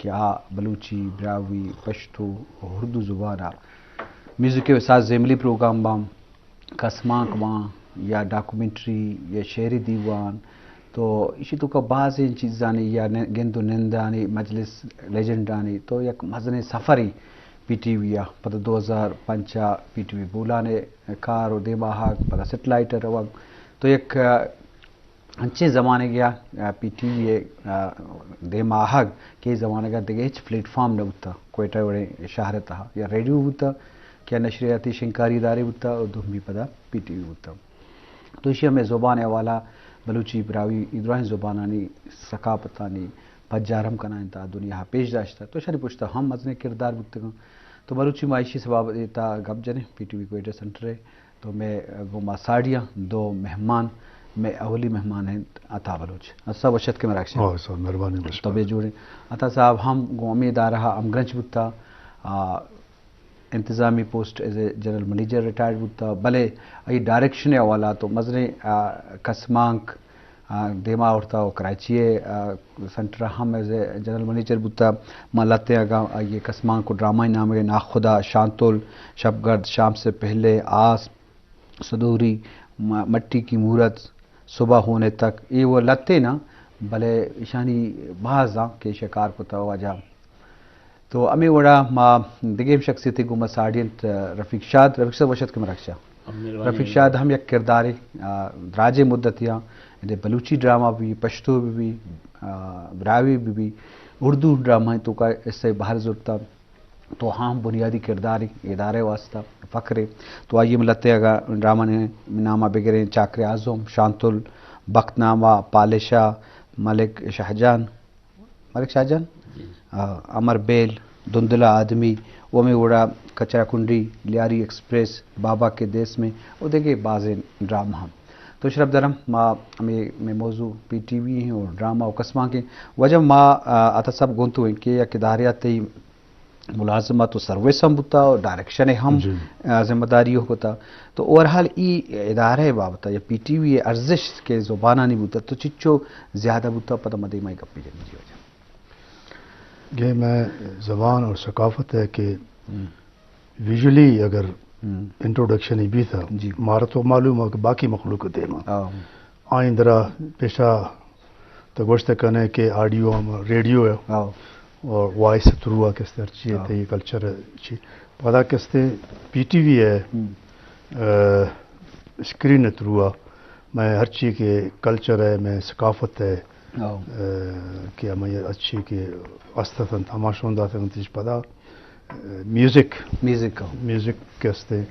یا بلوچی، براہوئی، پشتو و اردو زبان ء میوزک ء ساز زیملی پروگرام باں، کسمانک باں، یا ڈاکومنٹری یا شعری دیوان، تو ایشی توکا بازیں چیزانی یا ن-، گند و نندانی مجلس، لیجنڈانی، تو یک مزنیں سفرے پی ٹی وی ء پدا دو ہزار پنچ ء پی ٹی وی بولان ء کار و دیما آہگ، پدا سیٹلائٹ ء روگ، تو یک، آ، انچیں زمانگے ء، آ، پی ٹی وی ء، آ، دیما آہگ کہ اے زمانگ ء دگہ ہچ پلیٹ فارم نہ بوتہ کوئٹہ وڑیں شہر ء تہا، یا ریڈیو بوتہ کہ نشریاتی شنگکاری ادارے بوتہ و دومی پدا پی ٹی وی بوتہ۔ تو ایشی ء مئے زبان ء حوالہ، بلوچی، براہوئی، اے دراہیں زبانانی ثقافتانی پجار ہم کنائینتہ، دنیا ء پیش داشتہ۔ تو اشانی پشت ء ہم مزنیں کردار بوتگاں۔ تو مروچی ما ایشی سباب ء تہا گپ جنیں، پی ٹی وی کوئٹہ سینٹر ء۔ تو مئے گوما ساڑی ء دو مہمان، مئے اولی مہمان انت عطا بلوچ۔ عطا صاحب وش اتکے مراگش ء۔ واہ صاحب، مہربانی، وش تو بے جوڑیں۔ عطا صاحب ہم گوں ہمے ادارہ ء ہمگرنچ بوتہ، آ، انتظامی post as a general manager retired بوتہ، بلے آئی ڈائریکشن ء حوالہ تو مزنیں، آ، کسمانک، آ، دیما آورتہ و کراچی ء، آ، سینٹر ء ہم ایز اے جنرل منیجر بوتہ۔ ما لہتیں اگاں آئی ء کسمانک و ڈرامائی نامگ ء ناخدا، شانتل، شبگرد، شام سے پہلے، آس، سدوری، م-، مٹی کی مورت، صبح ہونے تک، اے و لہتیں نا، بلے ایشانی باز آں کہ ایشی ء کار کتہ واجہ۔ تو ہمے وڑا ما دگہ ہم شخصیتے گوما ساڑی انت، رفیق شاد۔ رفیق صاحب وش اتکے مراگش ء۔ رفیق شاد ہم یک کردارے، آ، دراجیں مدتے آں، اندے بلوچی ڈرامہ بہ بی، پشتو بہ بی، آ، براہوئی بہ بی، اردو ڈرامہ توکا حصہ بہر زرتہ۔ تو ہم بنیادی کردارے ادارہ ء واسطہ فخرے۔ تو آئی ء ملتے اگاں ڈرامہ نے نامہ بگریں، چاکر اعظم، شانتل، بخت نامہ، پالشا، ملک شاہجان، ملک شاہ جان، آ، امر بیل، دھندلا آدمی، و ہمے وڑا کچرا کنڈی، لیاری ایکسپریس، بابا کے دیس میں، و دگہ بازیں ڈرامہ ہم۔ تو شرف دارم ما ہمے، ہمے موضوع پی ٹی وی ہیں اور ڈرامہ و کسمانک ہیں۔ واجہ ما، آ، عطا صاحب گوں تو ہیں کہ یک ادارے ء تئی ملازمت و سروس ہم بوتا و ڈائریکشن ہم، جی۔ آ، ذمہ داری ہو کتا۔ تو اوورحال ای ادارہ بابت یا پی ٹی وی ارزش کے زبانانی بوتا تو چچو زیادہ بوتا، پدا مدے مائی گپی جنگی جی واجہ۔ یہ میں زبان اور ثقافت ہے کہ ہم۔ ویژولی اگر ہم۔ انٹروڈکشن ہی بھی تھا، جی۔ مارا تو معلوم ہو کہ باقی مخلوق دیما۔ ہاں۔ آئیں درا پیشہ تو گوشت کنے کہ آڈیو ہم ریڈیو ہے۔ ہاں۔ اور وائس تھرو آ کس طرح چیئے ہاں۔ تھے یہ کلچر چی۔ پدا کستے پی ٹی وی ہے۔ ہم۔ اہ، اسکرین تھرو آ۔ میں ہر چی کہ کلچر ہے، میں ثقافت ہے، ہاں۔ اہ، کہ ہمیں اچھی کہ استت انت، ہما شون دات انت، اس پدا، اہ، میوزک۔ میوزک ہاں۔ میوزک کستے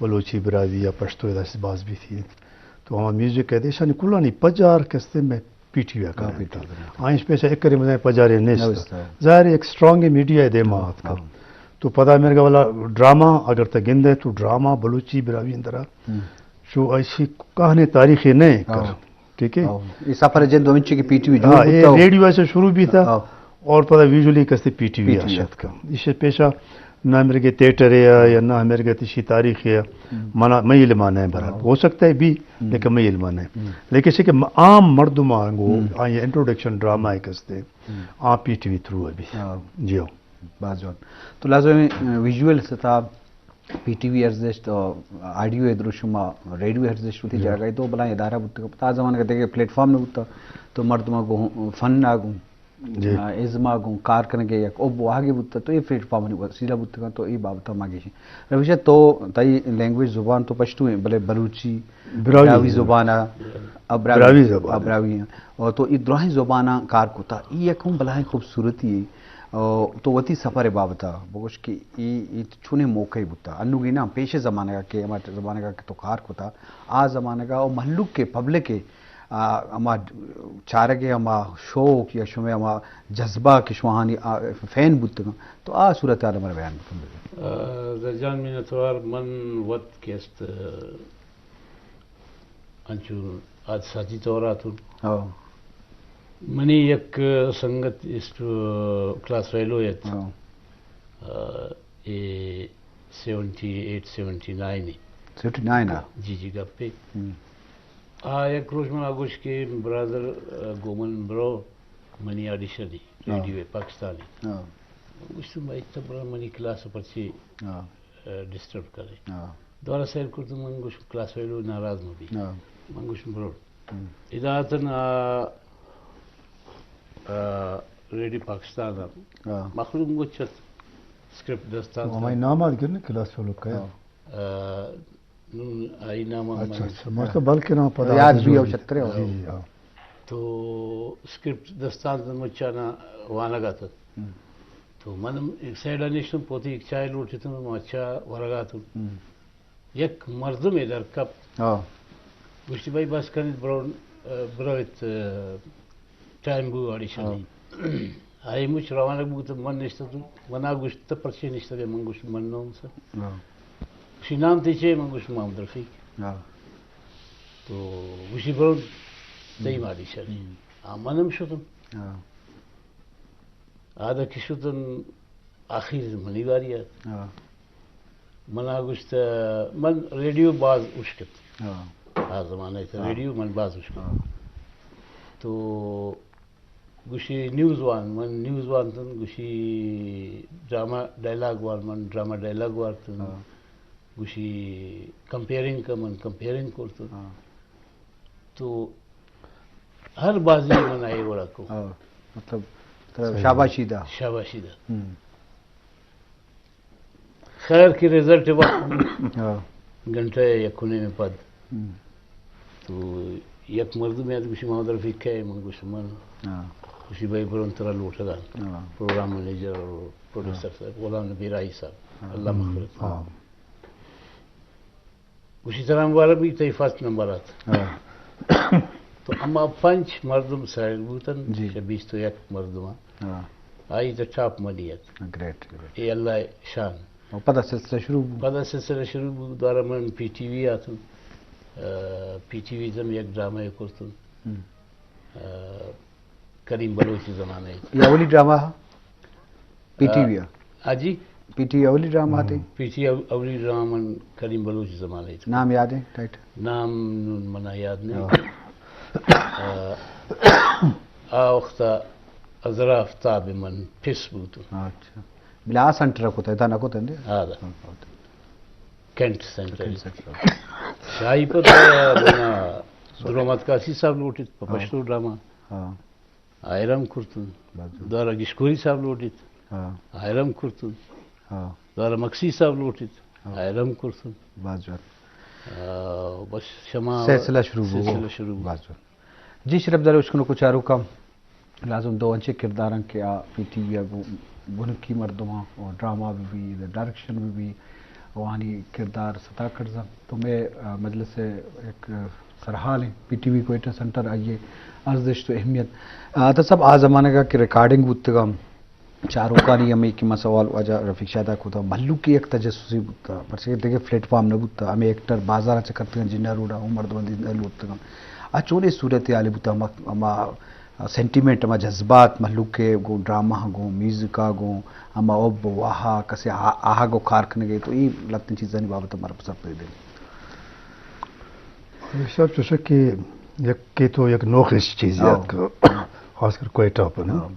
بلوچی براہوئی یا پشتو دست باز بھی تھی۔ تو ہما میوزک ہے، دیشانی کلانی پجار کستے میں پی ٹی وی ہاں، کریں پی ٹی وی تھا۔ کریں۔ آئیں پیسہ ایک کرے مزے پجارے نیست۔ نیست۔ ظاہر ہے ایک اسٹرانگ میڈیا ہے دے ہاں، ماحت کا۔ ہاں۔ تو پدا میرے والا ڈرامہ اگر تے گندے تو ڈرامہ بلوچی براہوئی اندرا ہم۔ شو ایسی کہنے تاریخی نہیں کر۔ ہاں۔ ٹھیک ہے؟ ہاں۔ یہ سفر جن دو انچی کی پی ٹی وی جو ہاں، یہ بوتا ہو۔ ریڈیو ایسے شروع بھی تھا ہاں۔ اور پدا ویژولی کستے P T V P T V آشت کا۔ اسے پیشہ نہ میرے کے تھیٹر ہے یا نہ میرے کے تشی تاریخ ہے۔ ہم۔ منا، میں علم آنا ہے برحال۔ ہاں۔ ہو سکتا ہے بھی، ہم۔ لیکن میں علم آنا ہے۔ ہم۔ لیکن اسے کہ م-، عام مردم آنگو، ہم۔ آئیں انٹروڈکشن ڈرامہ ہے کستے، ہم۔ آ پی ٹی وی تھرو ہے بھی۔ ہاں۔ جی ہو۔ باز جوان۔ تو لازم ہے، ویژول ستا پی ٹی وی ارزشت، آ، آڈیو ء دروشم ء ریڈیو ء ارزشت وتی جی۔ جاگہ ء تو بلاہیں ادارہ بوتگ۔ پدا آ زمانگ ء دگہ پلیٹ فارم نہ بوتگ، تو مردم ء گوں فن ء گوں، جی۔ آ، ازم ء گوں کار کنگ ء یک حب واہگے بوتگ، تو اے پلیٹ فارمانی وسیلہ بوتگ انت، تو اے بابت ء ما گیشیں۔ رمیشہ تو تئی لینگویج زبان تو پشتو ہیں، بلے بلوچی، براہوئی براہوئی زبان۔ زبان ء، اب براہوئی براہوئی زبان۔ اب براہوئی ہیں۔ اور تو اے دراہیں زباناں کار کتا، اے یک ہم بلاہیں خوبصورتی ہے۔ اور تو وتی سفر بابت ء بگوش کہ اے، اے چونیں موقعے بوتا۔ انوگی نہ، پیش زمانگا کہ ہما زمانگا کہ تو کار کتا، آ زمانگا او مہلوک کے، پبلک کے، آ، ہما چارگے، ہما شوق یا شمے ہما جذبہ کہ شماہانی، آ، فین بوتگاں، تو آ صورتحال ہمارا بیان بکن بگے۔ آ، زرجان منتوار، من وت کہ است، انچو حادثاتی طور اتوں۔ ہاں۔ منی یک سنگت است، کلاس فیلو ات۔ ہاں۔ آ، اے سیونٹی ایٹ، سیونٹی نائن ء۔ سیونٹی نائن ء؟ جی، جی، گپے۔ ہم۔ آ یک روچ منا گوش کہ برادر، آ، گومن برو منی آڈیشن ء۔ ریڈیو پاکستانی۔ ہاں۔ گوشت، بھائی، تو برو منی کلاس پرچی، ہاں، ڈسٹرب کرے؟ ہاں۔ دوبارہ سیر کرت، من گوش، کلاس فیلو ناراض مہ بی۔ ہاں۔ من گوش، برو۔ ہم۔ ادا اتن، آ، آ، ریڈیو پاکستان ء، ہاں، مخلوق گوچت، اسکرپٹ دستان ہمائی نام آت گرنے کلاس فیلو کا؟ ہاں۔ آ، نون آئی نام ہم اچھا، من اچھا، ماشاءاللہ، بلکہ نام پدا یاد بھی ہو سکتے ہو۔ جی، جی، ہاں۔ تو اسکرپٹ دستان مچانا وانگ آتت۔ ہم۔ تو من ایک سائیڈ نشتم، پوتی ایک چائے لوٹتم، مچا ورگ آتم۔ ہم۔ یک مردمے در کپت۔ ہاں۔ گوشتی، بھائی، بس کنیت، برو، برویت، ٹائم بو آڈیشن۔ ہاں۔ آئی مچ روانگ بوت، من نشتتوں، منا گوشت، تو پرچے نشتگے؟ من گوشت، من نوم سر۔ ہاں۔ گوشی، نام تئی چے؟ من گوشت، محمد رفیق۔ ہاں۔ تو گوشی، برو تئی آڈیشن۔ ہم۔ آ، منم شتم۔ ہاں۔ آدا کہ شتن آخیر منی واری ات۔ ہاں۔ منا گوشت، من ریڈیو باز اشکت۔ ہاں۔ آ زمانہ تھا، ہاں، ریڈیو من باز اشکت۔ ہاں۔ تو گوشی، نیوز وان، من نیوز وانتن، گوشی، ڈرامہ ڈائلاگ وان، من ڈرامہ ڈائلاگ وارتن۔ ہاں۔ گوشی، کمپیئرنگ کا، من کمپیئرنگ کرتن۔ ہاں۔ تو ہر بازی من اے وڑا کو۔ ہاں، مطلب، ترا صحیح۔ شاباشی دا۔ شاباشی دا۔ ہم۔ خیر کہ رزلٹ وقت، ہاں، گھنٹہ یک و نیم پد۔ ہم۔ تو یک مردم یاد گوشی، محمد رفیق کئے؟ من گوش، من۔ ہاں۔ گوشی، بھائی، برو ترا لوٹگان۔ ہاں۔ پروگرام منیجر اور پروڈیوسر، ہاں، صاحب، غلام نبی راہی صاحب۔ ہاں۔ اللہ مغفرت۔ ہاں۔ گوشی، ترا مبارک بی، تئی فرسٹ نمبر آت۔ ہاں۔ تو اما پنچ مردم سلیکٹ بوتن، جی، چہ بیست و یک مردم۔ ہاں۔ آئی تو ٹاپ منی ات۔ Great, great. اے اللہ شان۔ اور پدا سلسلہ شروع بو۔ پدا سلسلہ شروع بو، دوبارہ من پی ٹی وی آتن۔ آ، پی ٹی وی تم یک ڈرامہ کرتن۔ ہم۔ آ، کریم بلوچ زمانہ ات۔ یہ اولی ڈرامہ ہا؟ پی ٹی وی آ؟ آ، جی۔ پی ٹی وی اولی ڈرامہ آتے؟ پی ٹی وی او-، اولی ڈرامہ من کریم بلوچ زمانہ ات۔ نام یاد ہے، ٹائٹل؟ نام نون منا یاد نہیں۔ ہاں۔ آ، آ وقت ازرا آفتاب من پس بوتو۔ اچھا۔ بلا آ سنٹر کو تھا، اتنا کو تھا۔ ہاں، دا۔ ہاں، ہاں۔ Cantt centre. Cantt centre. شاہی پر منا درامات کاسی صاحب لوٹت، پہ، ہاں، پشتو ڈرامہ۔ ہاں۔ آئرم کرتن۔ باز جوان۔ دارا گشکوری صاحب لوٹیت۔ ہاں۔ آئرم کرتن۔ ہاں۔ دارا مکسی صاحب لوٹیت۔ ہاں۔ آئرم کرتن۔ باز جوان۔ آ، بس شما سلسلہ شروع بو۔ سلسلہ شروع بو۔ باز جوان۔ جی شرف دار اشکنوکو چاروکاں، لازم دو انچیں کرداراں کہ آ پی ٹی وی ء گوں بنکی مردماں و ڈرامہ بہ بی، ڈائریکشن بہ بی، آوانی کردار ستا کڑزاں۔ تو مئے، آ، مجلس ء یک سرحال ایں، پی ٹی وی کوئٹہ سینٹر، آئی ء ارزشت و اہمیت۔ آ، عطا صاحب، آ زمانگ ء کہ ریکارڈنگ بوتگاں، چاروکانی ہمے کہ ما سوال واجہ رفیق شاہد ء کتگ، مھلوک ء یک تجسسے بوتگ، پرچہ کہ دگہ پلیٹ فارم نہ بوتگ، ہمے ایکٹر بازار ء چکرتگاں، جناح روڈ ء اوں مردماں دیست لوٹتگاں۔ آ چونیں صورت حالے بوتگ، ہما، ہما سینٹیمنٹ، ہما جذبات مھلوک ء گوں ڈرامہ ء گوں، میوزک ء گوں، ہما حب و واہا، کسے آ-، آہگ و کار کنگ ء، تو اے لہتیں چیزانی بابت ء مارا سرپدی دے۔ صاحب، چوشا کہ یک، کہ تو یک نوخیں چیزے، ہاں، اتک، خاص کر کوئٹہ پر نا۔ ہاں۔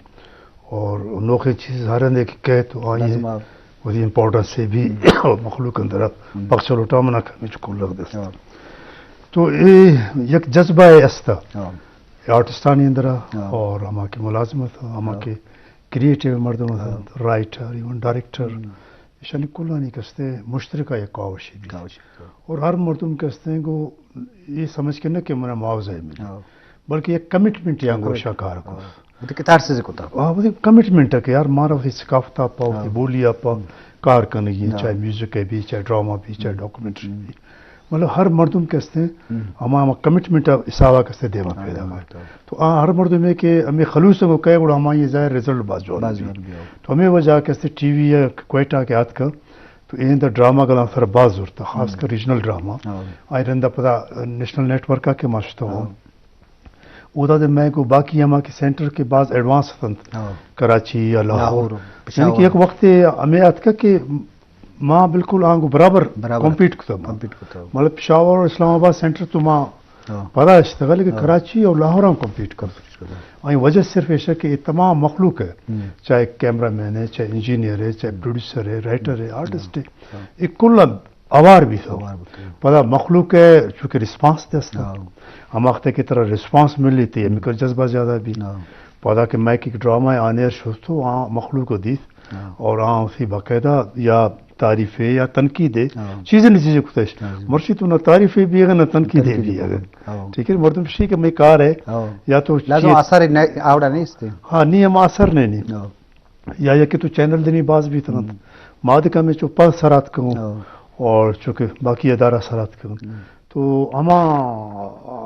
اور نوخیں چیز ہر ہندے کہ کئیت تو آئی نظم آپ۔ وتی امپورٹنس سے بھی، ہاں، مخلوق اندر ہم۔ پخش لوٹا منا کمی چکو لگ دست۔ ہاں۔ تو اے یک جذبہ ہے استا۔ ہاں۔ آرٹسٹانی اندر، ہاں، اور ہما کہ ملازمت، ہما، ہاں، کہ کریٹیو مردم، ہاں، رائٹر، ایون ڈائریکٹر، ہم۔ ایشانی کلانی کستے مشترکہ یک کاوشے بیت۔ کاوشے، ہاں۔ اور ہر مردم کستے گو یہ سمجھ کے نہ کہ منا معاوضہ ملے، ہاں، بلکہ یک کمٹمنٹ یا گوشا کار کو۔ ہاں۔ وتی کتار سے کتا۔ ہاں، وتی کمٹمنٹ ہے کہ یار مارا وتی ثقافت پا، وتی، ہاں، بولی پا، ہم، کار کنگی، ہاں، چاہے میوزک ہے بھی، چاہے ڈرامہ بھی، چاہے، ہم، ڈاکومنٹری، ہم، بھی۔ مطلب ہر مردم کستے، ہم، ہما، ہما کمٹمنٹ حساب کستے دیما، ہاں، پیدا، ہاں، کر۔ تو آ ہر مردم ہے کہ ہمیں خلوص کو کہے گڑا ہما یہ ظاہر رزلٹ باز جوان، باز بھی، جوان بھی ہو۔ تو ہمیں وجہ کستے ٹی وی ہے کوئٹہ کے آت کا، تو این دا ڈرامہ گلاں سر باز زورتا، خاص، ہم، کر ریجنل ڈرامہ۔ ہاں۔ آئی رندا پدا نیشنل نیٹ ورک کے ماشتو ہو۔ ہاں۔ اودا دے میں کو باقی ہما کہ سینٹر کے باز ایڈوانس ہستنت۔ ہاں۔ کراچی یا لاہور۔ لاہور، یعنی کہ پشاور۔ یک وقت ہمیں آتکا کہ ما بالکل آنگو برابر، برابر کمپیٹ کتا ما۔ کمپیٹ کتا۔ مطلب پشاور اور اسلام آباد سینٹر تو ما ہاں۔ پدا اشتغل کہ ہاں۔ کراچی اور لاہور ہم کمپیٹ کر۔ کمپیٹ کر۔ آئی وجہ صرف ایشا کہ یہ تمام مخلوق ہے، ہم۔ چاہے کیمرہ مین ہے، چاہے انجینئر ہے، چاہے پروڈیوسر ہے، رائٹر ہے، آرٹسٹ ہے، ہاں۔ یہ کل اوار بھی تھا۔ اوار بھی تھا۔ پدا مخلوق ہے، چونکہ ریسپانس دے استا۔ ہاں۔ ہم وقت کہ ترا ریسپانس ملی تھی، ہم کو جذبہ زیادہ بھی۔ ہاں۔ پدا کہ میں ایک ڈرامہ آن ایئر شو تو، وہاں مخلوق کو دیت۔ ہاں۔ اور ہاں اسی باقاعدہ یا تعریف ہے یا تنقید ہے، ہاں۔ چیزیں نہ چیزیں کتش۔ ہاں جی۔ مرشی تو نہ تعریف ہے بھی ہے، نہ تنقید ہے تنقید بھی ہے۔ ہاں۔ ٹھیک ہے، مردم شی کہ میں کار ہے، ہاں۔ یا تو لازم چیز اثر نہ، آوڑا نہیں استے۔ ہاں، نہیں، ہم اثر نہیں، نہیں۔ ہاں۔ یا، یا کہ تو چینل دنی باز بھی تنت۔ ہم۔ ما دے کمے چو پنچ سرات کہوں، ہاں۔ اور چونکہ باقی ادارہ سرات کہوں۔ ہم۔ تو ہما،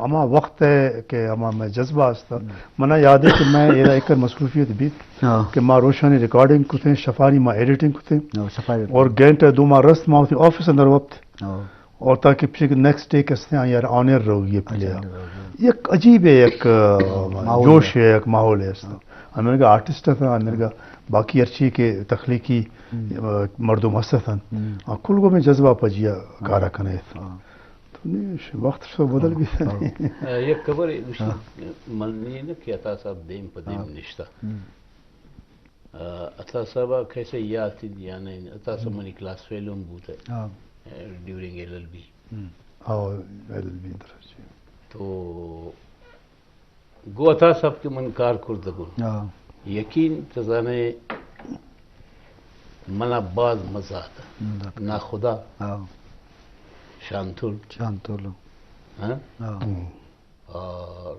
ہما وقت ہے کہ ہما میں جذبہ ہستا۔ ہم۔ منا یاد ہے کہ میں ایرا ایک مصروفیت بھی ہاں۔ کہ ما روشانی ریکارڈنگ کتے، شفانی ما ایڈیٹنگ کتے۔ ہاں، شفا ایڈیٹنگ۔ اور گھنٹہ دو ما رست ما ہوتی آفس اندر وقت۔ ہاں۔ اور تاکہ پھر نیکسٹ ڈے کستے آ یار آن ایئر رہو یہ پلے۔ اچھا، آن ایئر رہو، ہاں۔ یک عجیب ہے، یک، آ، ماحول جوش ہے۔ ہے، یک ماحول ہے اس۔ ہاں۔ ہمیں کا آرٹسٹ تھا، ہمیں کا باقی ہر چیز کے تخلیقی، ہم۔ آ، مردم ہستا تھا۔ ہم۔ آ، کل کو میں جذبہ پجیا ہاں۔ کارا کنے تھا۔ ہاں۔ تو نہیں، ش-، وقت سو بدل ہاں۔ بھی تھا۔ ہاں۔ آ، یک خبر ہے، اسی ہاں۔ من نہیں نا کہ عطا صاحب دیم پہ دیم ہاں۔ نشتا۔ ہم۔ آ، عطا صاحب کیسے یاد تھی یا نہیں؟ عطا صاحب ہم۔ منی کلاس فیلو ہم بوتا ہے۔ ہاں۔ آ، ڈیورنگ ایل ایل بی۔ ہم۔ ہاں، ایل ایل بی درجہ۔ تو گو عطا صاحب کہ من کار کردگوں۔ ہاں۔ یقین تزانے منا باز مزہ آتا۔ مزہ آتا۔ ناخدا۔ ہاں۔ شانتل۔ شانتل۔ ہاں؟ ہاں۔ ہم۔ اور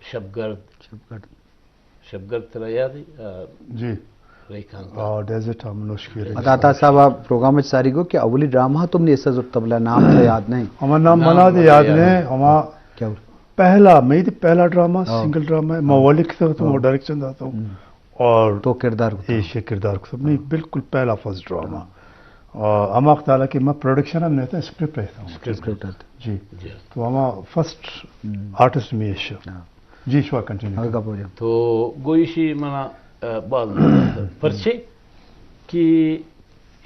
شبگرد۔ شبگرد۔ شبگرد ترا یاد ہے؟ آ، جی۔ ریکان۔ آ، ڈیزرٹ ہم نوشکی ریکان۔ عطا صاحب، آپ پروگرام میں ساری گو کہ اولی ڈرامہ تم نے ایسا زرتا بلا نام تو یاد نہیں۔ ہمارا نام نام منا دے منا یاد یاد نہیں، نہیں۔ ہما کیا ہو؟ پہلا، میں تو پہلا ڈرامہ، ہاں۔ سنگل ڈرامہ ہے، میں ہاں۔ وہ لکھتا ہوں، ہاں۔ ڈائریکشن داتا ہوں۔ ہم۔ اور تو کردار کو تھا۔ ایشی کردار کو تھا۔ نہیں، ہاں۔ بالکل پہلا فرسٹ ڈرامہ۔ ہاں۔ آ، ہما وقت حالانکہ میں پروڈکشن ہم نہیں تھا، اسکرپٹ رہتا ہوں۔ اسکرپٹ۔ اسکرپٹ رہتا۔ جی۔ جی۔ تو ہما فرسٹ ہم۔ آرٹسٹ میں ایشی۔ ہاں۔ جی، شوا کنٹینیو۔ ہاں، گپ ہو جائے۔ تو گوشی منا، آ، باز مزہ آتا۔ پرچے کہ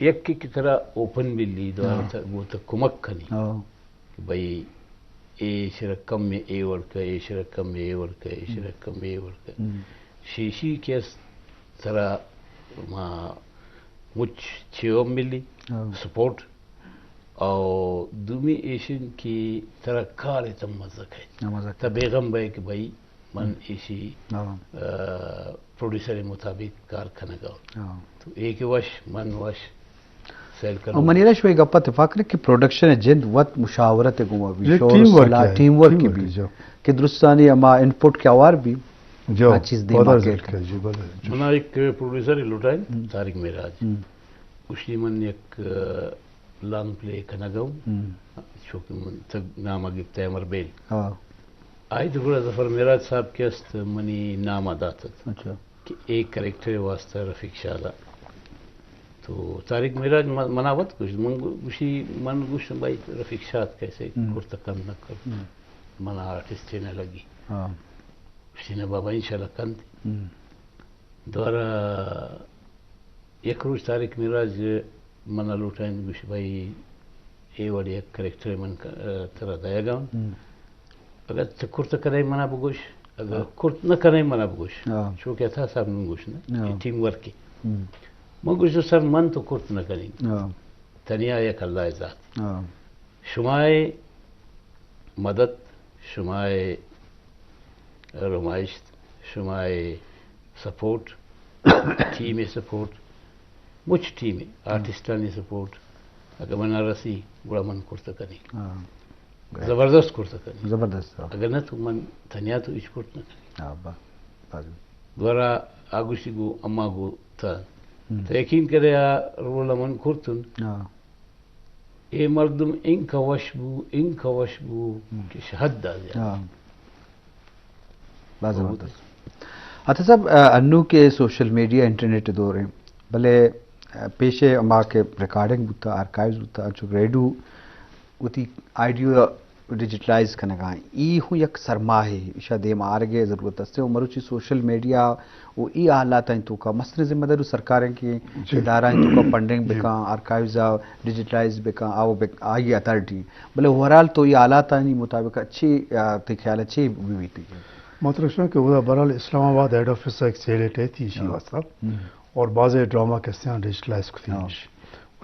یک کی طرح اوپن بلی دوارا ہاں۔ تھا، وہ تو کمک کنی۔ ہاں۔ کہ بھئی، اے شرکم میں اے ورکا، اے شرکم میں اے ورکا، اے ہم۔ شرکم میں اے ورکا۔ ہم۔ شیشی کہ است ترا ما مچ چیو ملی، ہاں۔ سپورٹ۔ او دومی ایشن کہ ترا کار تم مزہ کئے۔ ہاں، مزہ تا کئے۔ بیغم بئے کہ بھئی من ہم۔ ایشی، ہاں۔ آ، پروڈیوسر مطابق کار کنگا۔ ہاں۔ تو اے کہ وش، من وش، سیل کنو۔ او منی را شوئی گپا اتفاق کرے کہ پروڈکشن جند وت مشاورت گوما بھی، یہ شور ٹیم ورک صلاح، ہے، ٹیم ورک ٹیم ورک بھی۔ جو۔ کہ درستانی ہما انپٹ کے اوار بھی، جو، آ چیز دے بدل مارکیٹ۔ جی، بدل۔ منا ایک پروڈیوسر لوٹائیں، ہم۔ طارق معراج۔ ہم۔ گوشتی من یک، آ، لانگ پلے کنگا ہوں۔ ہم۔ چونکہ من تک نام گپتا ہے امر بیل۔ ہاں۔ آئی تو گڑا ظفر معراج صاحب کہ است منی نام داتت۔ اچھا۔ کہ اے کریکٹر واسطہ رفیق شاد۔ تو طارق معراج م-، منا وت گوشت، من گو-، گوشی، من گوشت بھائی رفیق شاد کیسے ہم۔ کرتا کم نہ کر۔ ہم۔ منا آرٹسٹ نہ لگی۔ ہاں۔ گوشتی نہ بابا انشاءاللہ کنت۔ ہم۔ دوارہ یک روچ طارق معراج منا لوٹائینت، گوشت، بھائی، اے وڑ یک کریکٹرے من ک-، ترا دئیگا اوں۔ ہم۔ اگر تو کرت کنئے منا بگوش، اگر ہاں۔ کرت نہ کنئے منا بگوش۔ ہاں۔ چونکہ عطا صاحب نوں گوش نا، ہاں۔ اے ٹیم ورک ہے۔ ہم۔ من گوشت، سر، من تو کرت نہ کنیں۔ ہاں۔ تنیا یک اللہ ذات۔ ہاں۔ شمائے مدد، شمائے رمائشت، شمائے سپورٹ، ٹیم سپورٹ، مچ ٹیم، ہم۔ آرٹسٹانی سپورٹ، اگہ منا رسی، گڑا من کرت کنی۔ ہاں۔ زبردست کرت کنی۔ زبردست، ہاں۔ اگہ نہ تو من تنیا تو ہچ کرت نہ کنی۔ ہاں، با-، بازو۔ دوارہ آ گوشتی گو اما گو تا۔ ہم۔ تو یقین کرے آ رول من کرتن۔ ہاں۔ اے مردم انکہ وش بو، انکہ وش بو ہم۔ کہ شہ حد آ زیادہ۔ ہاں۔ باز زبردست۔ عطا صاحب، آ، انو کہ سوشل میڈیا، انٹرنیٹ دور ہیں، بلے، آ، پیشے ہما کہ ریکارڈنگ بوتا، آرکائیوز بوتا، انچو ریڈیو وتی آڈیو ڈیجیٹلائز کنگا، ای ہوں یک سرماہے، ایشا دیم آرگے ضرورت است۔ و مروچی سوشل میڈیا و ای حالاتانی توکا مستریں ذمہ داری سرکاریں کہ جی۔ ادارہ توکا فنڈنگ جی۔ بکاں، آرکائیوز ڈیجیٹلائز بکاں، آو بک-، آئی اتھارٹی۔ بلے اوورال تو ای حالاتانی مطابق اچھی، آ، تی خیال اچھی بھی بیتی۔ مطلب شو کہ وہ بہرحال اسلام آباد ہیڈ آفس ایک سیلیٹ ہے تھی اسی ہاں۔ واسطہ۔ ہم۔ اور بعض ڈرامہ کستے ہیں ڈیجیٹلائز کتی ہاں۔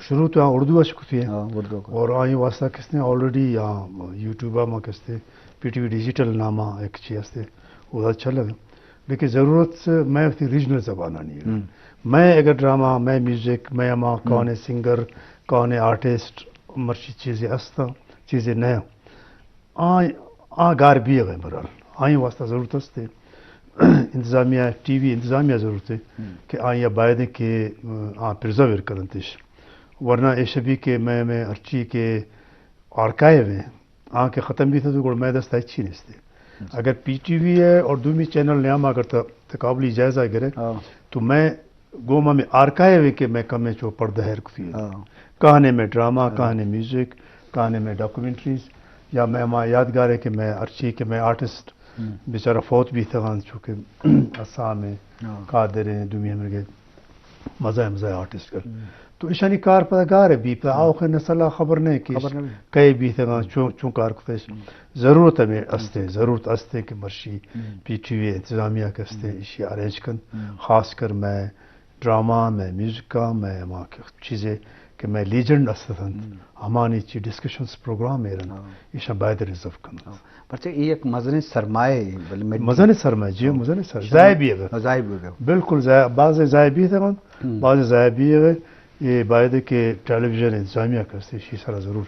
شروع تو اردو اش کتی ہے۔ ہاں، اردو کو۔ اور آئی واسطہ کستے ہیں آلریڈی یا یوٹیوب ما کستے پی ٹی وی ڈیجیٹل نامہ ایک چیز ہستے، وہ اچھا لگا۔ لیکن ضرورت سے میں اپنی ریجنل زبان آنی ہے۔ ہم۔ میں اگر ڈرامہ، میں میوزک، میں اما ہم۔ کون ہے سنگر، کون ہے آرٹسٹ، مرچی چیزیں ہستا، چیزیں نیا۔ آ، آ گار بیغ ء برحال۔ آئی واسطہ ضرورت است انتظامیہ، ٹی وی انتظامیہ ضرورت ہے ہم۔ کہ آئی باید کہ، آ، پرزرو کننتش۔ ورنہ ایش بھی کہ میں، میں ہرچی کہ آرکائیو ہیں، آ کہ ختم بھی تھا تو گڑ میں دست اچھی نہیں تھے۔ ہم۔ اگر پی ٹی وی ہے اور دومی چینل نیام اگر تا-، تقابلی جائزہ گرے، ہاں۔ تو میں گوما میں آرکائیو ہے کہ میں کمیں چو پردہ ہیر کتی ہے۔ ہاں۔ کہانے میں ڈرامہ، ہاں۔ کہانے میوزک، کہانے میں ڈاکومنٹریز، یا میں ہما یادگار ہے کہ میں ہرچی کہ میں آرٹسٹ ہم۔ بیچارہ فوت بھی تھگان، چونکہ آسام ہے، ہاں۔ قادر ہیں، دومی ہمیں گئے مزہ مزہ آرٹسٹ کر۔ ہم۔ تو ایشانی کار پدا گار ہے، بی پدا ہاں۔ آوخ نسل خبر نہیں کہ خبر نہیں۔ کئے بھی تھگان، ہم۔ چون، چون کار کتش۔ ہم۔ ضرورت ہمیں ہم۔ استے، ضرورت استے کہ مرشی ہم۔ پی ٹی وی انتظامیہ کستے ہم۔ ایشی ارینج کن۔ ہم۔ خاص کر میں ڈرامہ، میں میوزک کا، میں ہما کہ چیزے کہ میں لیجنڈ است انت، ہم۔ ہمانی چی ڈسکشنز پروگرام ایرن، ہاں۔ ایشاں باید ریزرو کنت۔ ہاں۔ پرچہ اے یک مزنیں سرمایہ ہے، بلے مڈی مزنیں سرمایہ، جی، ہاں۔ مزنیں سرمایہ۔ شاید ضائع بھی ہے۔ ضائع بھی ہے۔ بالکل ضائع، بعض ضائع بھی ہے، ہم۔ بعض ضائع بھی ہے۔ یہ باید ہے کہ ٹیلی ویژن انتظامیہ کستے شی سرا ضرور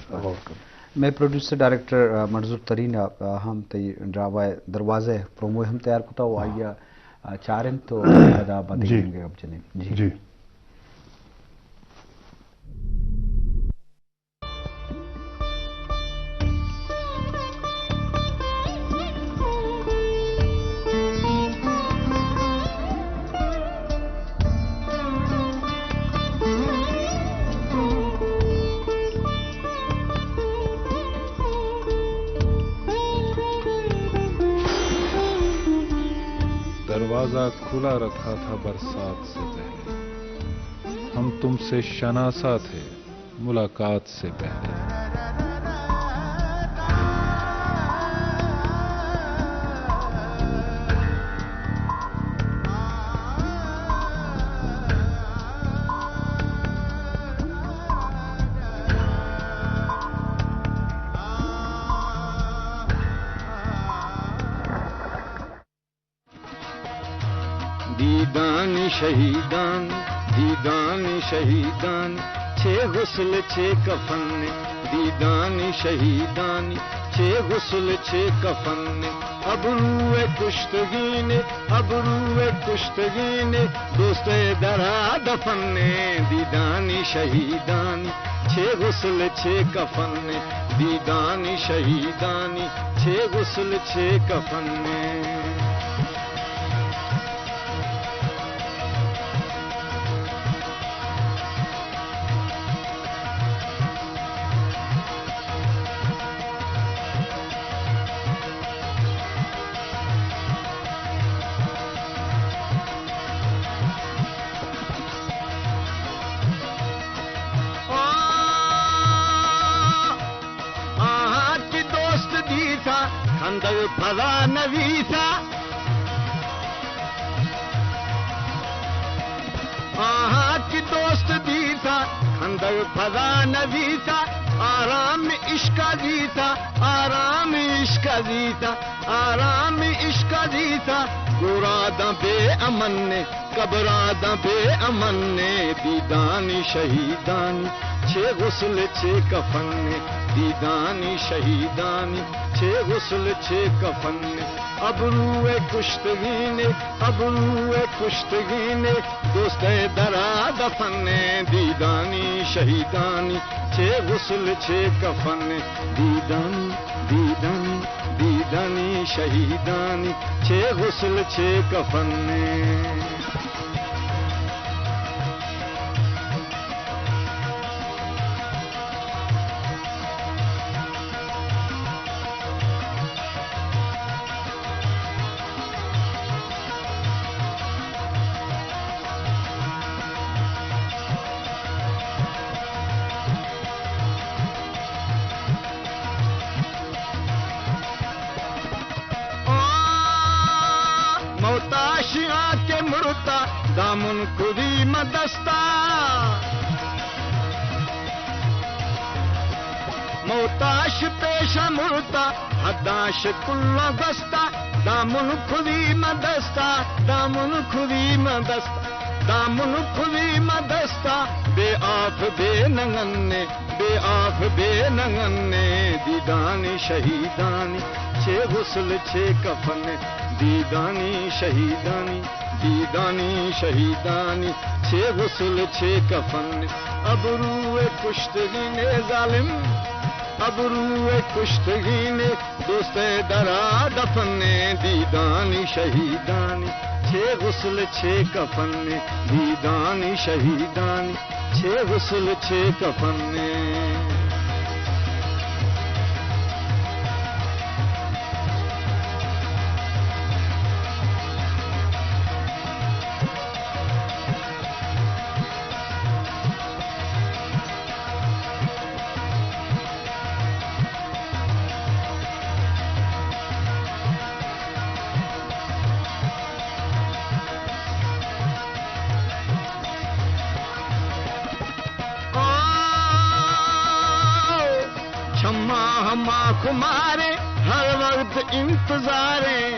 غور کرے۔ میں پروڈیوسر ڈائریکٹر، آ، منظور ترین، آ، ہم تئی ڈرامہ دروازہ پرومو ہم تیار کتا و ہاں۔ آئی آ چاریں تو پدا باتیں جی۔ گپ جنیں۔ جی۔ جی۔ دروازہ کھلا رکھا تھا برسات سے پہلے، ہم تم سے شناسا تھے ملاقات سے پہلے۔ دیدانی شہیدان، دیدانی شہیدان، چے غسل چے کفن، دیدانی شہیدانی، چے غسل چے کفن، ابرو کشتگین، ابرو کشتگین، دوست درا دفن، دیدانی شہیدانی، چے غسل چے کفن، دیدانی شہیدانی، چے غسل چے کفن۔ آہاں کہ دوست دیسا، کندگ پدا نویسا۔ آہاں کہ دوست دیسا، کندگ پدا نویسا۔ آرام عشق دیسا، آرام عشق دیسا، آرام عشق دیسا۔ گورا داں بے امن، قبرا داں بے امن، دیدانی شہیدانی، چے غسل چے کفن، دیدانی شہیدانی، چے غسل چے کفن۔ ابرو کشتگین، ابرو کشتگین، دوست درا دفن، دیدانی شہیدانی، چے غسل چے کفن، دیدانی، دیدانی، دیدانی شہیدانی، چے غسل چے کفن۔ کدی مدستا، موتاش پیش مرتا، حداش کلا گستا، دامن کدی مدستا، دامن کدی مدستا، دامن کدی مدستا، بے آپ بے نگنے، بے آپ بے نگنے، دیدانی شہیدانی، چے غسل چے کفن، دیدانی شہیدانی، دیدانی شہیدانی، چے غسل چے کفن، ابرو کشتگین ظالم، ابرو کشتگین دوست درا دفن، دیدانی شہیدانی، چے غسل چے کفن، دیدانی شہیدانی، چے غسل چے کفن۔ آؤ، چماں ہما خماریں، ہر وقت انتظاریں۔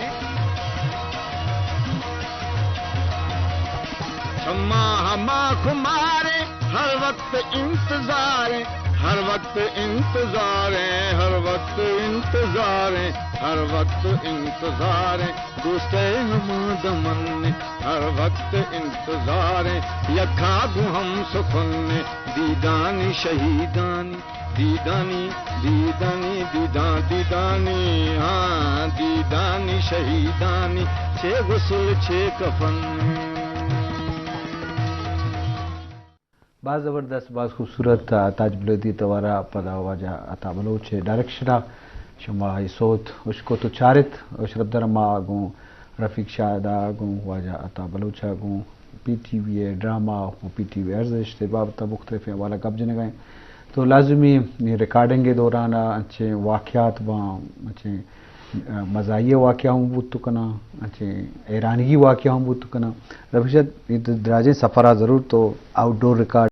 چماں ہما خماریں، ہر وقت انتظاریں، ہر وقت انتظاریں، ہر وقت انتظاریں، ہر وقت انتظاریں۔ دوست ءِ ہما دمن، ہر وقت انتظاریں، یکا گوں ہم سخن، دیدانی شہیدانی، دیدانی، دیدانی، دیدان، دیدانی، ہاں، دیدانی شہیدانی، چے غسل چے کفن۔ باز زبردست، باز خوبصورت، آ، تاج بلوچی توارا پدا واجہ عطا بلوچ ءِ ڈائریکشن ءَ شما اے سوت اشکت و چارت۔ و شرپ در ما گوں رفیق شاہد ءَ گوں واجہ عطا بلوچ ءَ گوں پی ٹی وی ءِ ڈرامہ و پی ٹی وی ارزشت ءِ بابت ءَ مختلفیں حوالہ گپ جنگ ءَ ایں۔ تو لازمی اے ریکارڈنگ ءِ دوران ءَ انچیں واقعات باں، انچیں مزاحیہ واقعہ ہم بوت کناں، انچیں حیرانگی واقعہ ہم بوت کناں۔ رفیق شاہد، اے دراجیں سفر ءَ ضرور تو آؤٹ ڈور ریکارڈ